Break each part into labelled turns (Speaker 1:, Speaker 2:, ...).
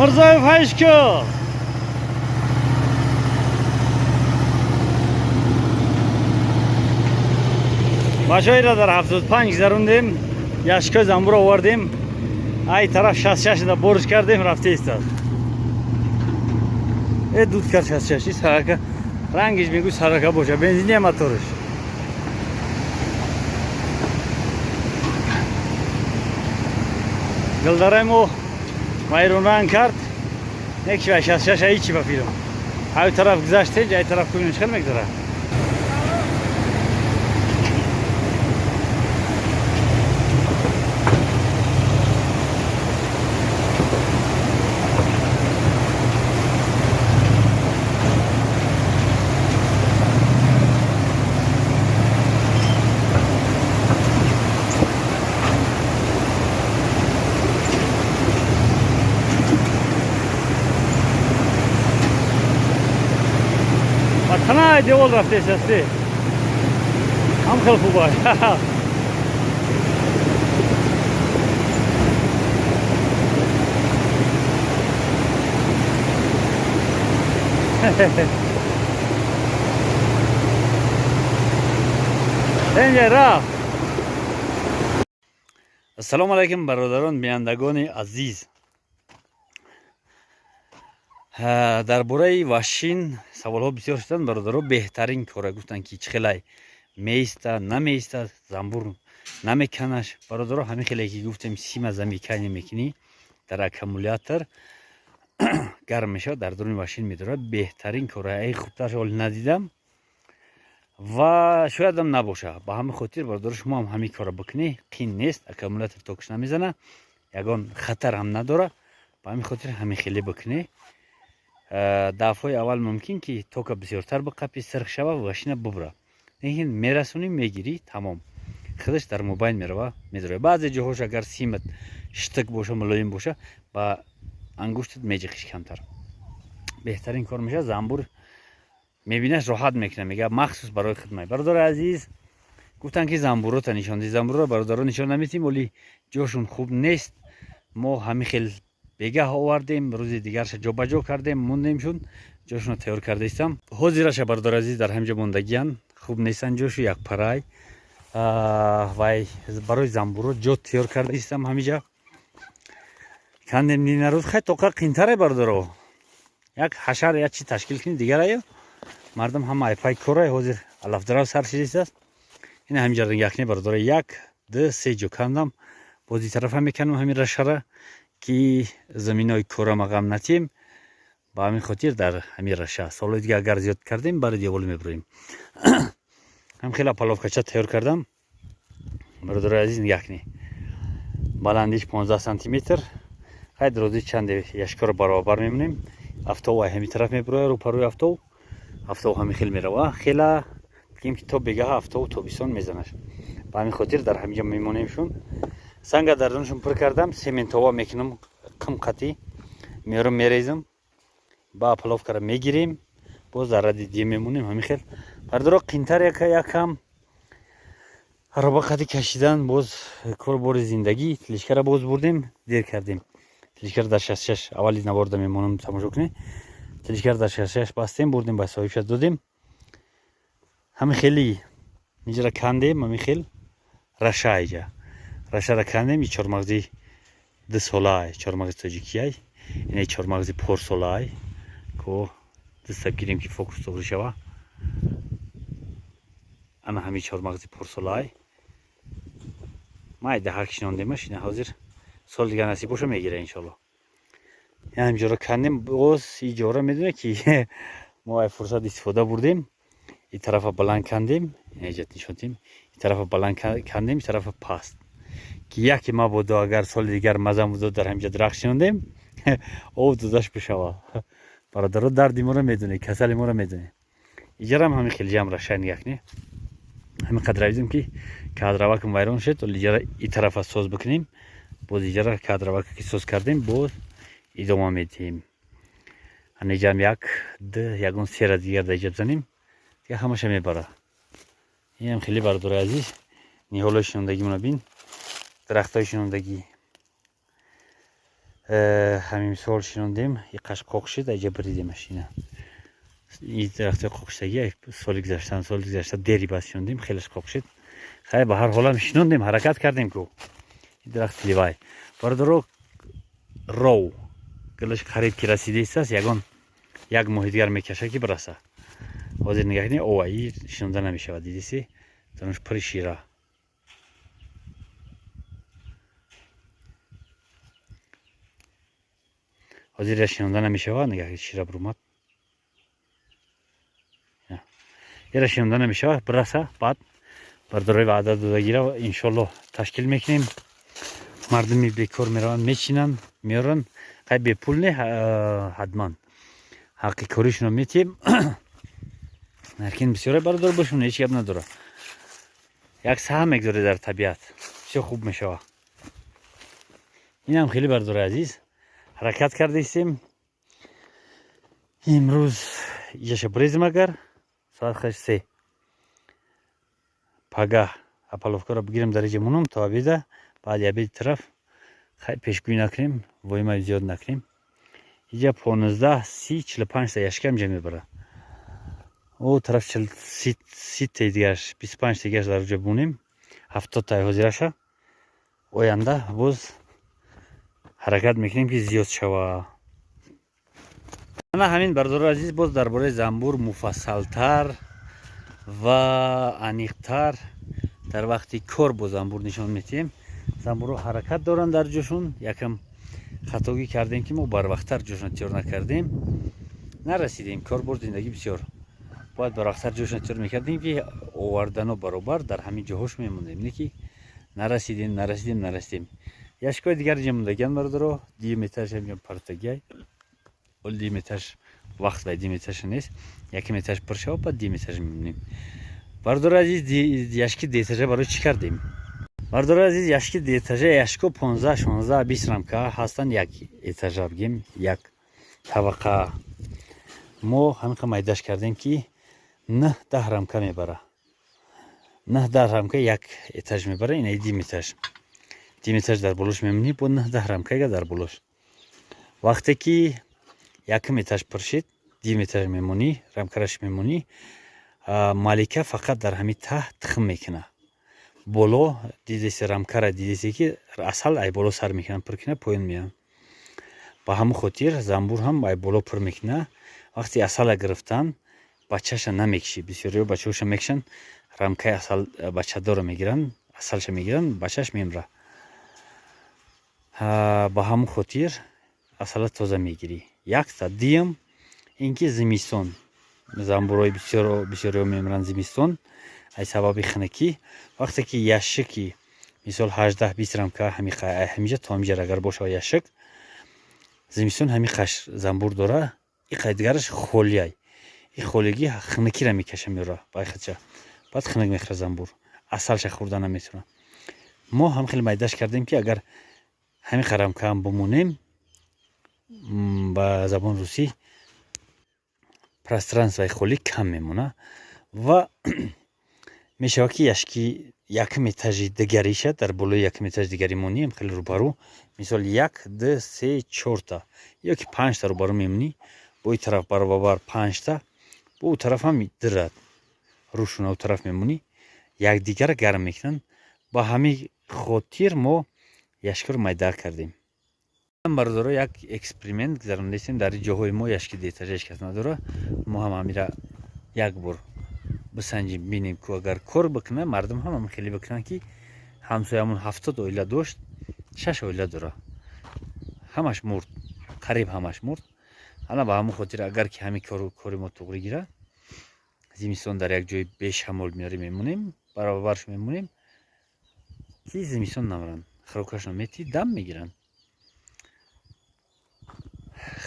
Speaker 1: Мирзоев ҳайшку. Бачаҳоеро дар 75 гузарондем, яшкои замбур овардем, ай тараф 66 да борш кардем, рафта истад. Э, дуд кард 66 сарака, рангиш мегӯ сарака боша, бензиния моториш. Гилдараи мо вайронранг кард, некши 66 ҳичи ба филм. Ай тараф гузаштем, ай тараф кунем, чӣ хел мегузарад? Ба танаи девол рафтесасти. Ҳам хел хубай. Инҷа рафт. Ассалому алайкум, бародарон, бинандагони азиз. Дар бораи вашин саволҳо бисёр шуданд, бародаро. Беҳтарин кора гуфтанд, ки чӣ хелай меиста, намеиста, замбур намеканаш. Бародаро, ҳамин хеле ки гуфтем, сима замыкание мекунӣ, дар аккумулятор гарм мешавад, дар дуруни машин медорад. Беҳтарин кора, ай хубтарш ҳол надидам ва шоядам набоша. Ба ҳамин хотир, бародаро, шумо ҳам ҳамин кора бикунӣ, қин нест, аккумулятор токш намезана, ягон хатар ҳам надора. Ба ҳамин хотир ҳамин хеле бикунӣ. Дафъҳои аввал мумкин ки тока бисёртар биқапи, сирх шава, машина бубра, лекин мерасонӣ, мегирӣ, тамом, худаш дар мобайн мерава, медорад. Баъзе ҷоҳош агар симат штык боша, мулоим боша, ба ангуштат меҷиқиш камтар. Беҳтарин кор мешавад. Замбур мебинаш, роҳат мекунад, мега махсус барои хидмат. Бародари азиз, гуфтанд, ки замбурота нишон диҳ. Замбуро, бародаро, нишон наметиҳем, оли ҷошон хуб нест. Мо ҳамин хел бегаҳ овардем, рӯзи дигарша ҷобаҷо кардем, мондемшун, ҷошонро тайёр карда истам. Ҳозираша, бародари азиз, дар ҳамин ҷо мондагиян, хуб нестанд ҷошу, як парай вай барои замбуро ҷо тайёр карда истам. Ҳамиҷа кандем нинарӯз. Хай, тоқа қинтаре, бародаро, як ҳашар, як чи ташкил кунӣ, дигараю мардум ҳама айпай корай. Ҳозир алафдарав сар шидистааст. Ина ҳаминҷа якне, бародаро, як, ду, се ҷо кандам. Боз ин тарафа меканам, ҳамин рашара, ки заминои корама ғам натиҳем. Ба ҳамин хотир дар ҳамин раша солҳои дига агар зиёд кардем, бари девол мебуроем. Ҳам хела паловкача тайёр кардам, бародарои азиз, нигоҳ кунед. Баландиш 15 сантиметр, хай, дарозӣ чанде. Яшкоро баробар мемонем. Афтов ай ҳамин тараф мебурояд, рӯпарӯи афтов. Афтов ҳамин хел мерава, хела бигем, ки то бегаҳа афтову тобистон мезанаш. Ба ҳамин хотир дар ҳаминҷа мемонемшун. Санга дардонашон пур кардам, сементова мекунам, қим қатӣ меорам, мерезам, ба паловкара мегирем, боз дар ради дия мемонем. Ҳамин хел, бародаро, қинтар якам ароба қади кашидан, боз корбори зиндагӣ. Тележкара боз бурдем, дер кардем. Тележкара дар 66 аввали наворда мемонам, тамошо кунед. Тележкара дар 66 бастем, бурдем, ба соҳибша додем. Ҳамин хели инҷара кандем, ҳамин хел раша, иҷа рашара кандем. И чормағзи дусолаай, чормағзи тоҷикияй, ина чормағзи порсолаай. Ко дастак гирем, ки фокус тоғри шава. Ана ҳамин чормағзи порсолаай, май даҳак шинондемаш. Ина ҳозир сол дигар насиб боша, мегира, иншолло. Ҳаминҷоро кандем. Боз иҷора медоне, ки мо ай фурсат истифода бурдем, и тарафа баланд кандем, инаҷат нишонтем, и тарафа баланд кандем, и тарафа паст, ки яке мабодо агар соли дигар мазам будо, дар ҳаминҷа дарахт шинондем, об додаш бишава. Бародаро, дарди моро медонед, касали моро медонед. Иҷарам ҳамин хел ҷамъ раша, нигах не, ҳамин қадр авидем, ки кадравакам вайрон шуд. Иҷара и тарафа соз бикунем, боз иҷара кадравака ки соз кардем, боз идома медиҳем. Ана иҷам як, д, ягон сера дигар дар иҷа бизанем, дига ҳамаша мебара. Инам хеле, бародари азиз, ниҳолои шинондагимона бин, дарахтҳои шинондагӣ. Ҳамин мисол шинондем, иқаш қоқ шид, айҷа бридемаш. Ина ин дарахтои қоқшидагӣ соли гузаштан, соли гузашта дери бас шинондем, хелеш қоқ шид. Хай, ба ҳар ҳолам шинондем, ҳаракат кардем ку. Ин дарахт ливай, бародаро, ров гилаш қариб ки расидаистааст, ягон як моҳи дигар мекаша ки бираса. Ҳозир нигаҳ кунед, ова и шинонда намешавад, дидиси, тануш пури шира. Ҳозир я шинонда намешавад, нигаҳ, шира бурумад. Яра шинонда намешавад, бираса, баъд бардорои ваъда додагира иншоллоҳ ташкил мекунем. Мардуми бекор мераванд, мечинанд, меоранд. Хай, бепул не, ҳатман ҳаққи коришонро метиҳем. Наркин бисёре бародор бошум, ҳеҷ гап надора. Як саҳм мегзоред дар табиат, бисёр хуб мешавад. Инам хеле, бародори азиз, ҳаракат кардаистем. Имрӯз иҷаша брезем, агар соат хаш се пагаҳ опалубкаро бигирем, дар иҷа монам то обеда. Баъди обеди тараф хай пешгӯӣ накунем, воимаи зиёд накунем. Иҷа 15, 30, 45та яшка инҷа мебара. О тараф 30таи дигараш, 25 дигараш дар ҷо бимонем, 70таи ҳозираша. Оянда боз ҳаракат мекунем, ки зиёд шава. Ана ҳамин, бародари азиз, боз дар бораи занбур муфассалтар ва аниқтар дар вақти кор бо занбур нишон медиҳем. Занбурҳо ҳаракат доранд дар ҷошон. Якам хатогӣ кардем, ки мо барвақттар ҷошон тиёр накардем, нарасидем. Кор бор, зиндагӣ бисёр, бояд барвақттар ҷошон тиёр мекардем, ки овардано баробар дар ҳамин ҷоҳош мемондем. Не ки нарасидем, нарасидем, нарасидем. Яшкои дигар инҷа мондагиан, бародаро, дуюм этаж ҳамҷа партагиай. Оли дуюм этаж вақт вай дуюм этажа нест, яким этаж пур шава, баъд дуюм этаж мемонем. Бародари азиз, яшки дуэтажа барои чӣ кардем? Бародари азиз, яшки дуэтажа, яшко 15, 16, 20 рамка ҳастанд як этажа, бигем, як табақа. Мо ҳамин майдаш кардем, ки 9, 10 рамка мебара, 9, 10 рамка як этаж мебара. Ина дим этаж, дим этаж дар болош мемонӣ, бо 9, 10 рамкага дар болош. Вақте ки якум этаж пур шид, дим этаж мемонӣ, рамкараш мемонӣ. Малика фақат дар ҳамин таҳ тухм мекуна. Боло дидеси, рамкара дидеси, ки асал ай боло сар мекунанд, пур кунад, поён меянд. Ба ҳамон хотир занбур ҳам ай боло пур мекуна. Вақте асала гирифтан, бачаша намекишӣ. Бисёриҳо бачаҳоша мекушанд, рамкаи асал бачадорро мегиранд, асалша мегиранд, бачаш мемра. Ба ҳамон хотир асала тоза мегирӣ. Якта дуюм ин ки зимистон занбурҳои бисёриҳо мемиранд зимистон аз сабаби хунукӣ. Вақте ки яшики мисол 18, 20 рамка ҳамиҷа то ҳамиҷа агар бошад яшик, зимистон ҳамин қаш занбур дора, иқай дигараш холиай. И холигӣ хунукиро мекаша, меёра байхача, баъд хунук мехӯра занбур, асалша хӯрда наметавонад. Мо ҳам хеле майдаш кардем, ки агар ҳамин рамкаам бимонем, ба забони русӣ пространствои холӣ кам мемонад ва мешавад, ки яшки якум этажи дигариша дар болои якум этаж дигари монем, хеле рӯбарӯ, мисол як, ду, се, чорта ё ки панҷта рӯбарӯ мемонӣ, бо ин тараф баробар панҷта, бо ӯ тараф ҳам дирад рӯшуна, ӯ тараф мемонӣ, якдигарро гарм мекунанд. Ба ҳамин хотир мо яшкаро майда кардем. Бародаро, як эксперимент гузарондастем дар ҷоҳои мо. Яшки дуэтажа ҳеҷ кас надора. Мо ҳам ҳамира як бор бисанҷим, бинем, ку агар кор бикунад, мардум ҳам хеле бикунанд, ки ҳамсоямон 70 оила дошт, шаш оила дора, ҳамаш мурд, қариб ҳамаш мурд. Ана ба ҳамон хотир, агар ки ҳамин кори мо туғрӣ гирад, зимистон дар як ҷои бешамол меорем, мемонем, баробарш мемонем, ки зимистон намранд. Хӯрокашон метӣ, дам мегиранд.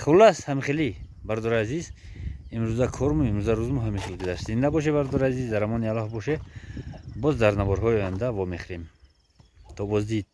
Speaker 1: Хуллас, ҳамихелӣ, бародари азиз, имрӯза корму имрӯза рӯзмо ҳамихел гузашт. Зинда боше, бародари азиз, дар амони Аллоҳ боше. Боз дар наворҳои оянда вомехӯрем. То боздид.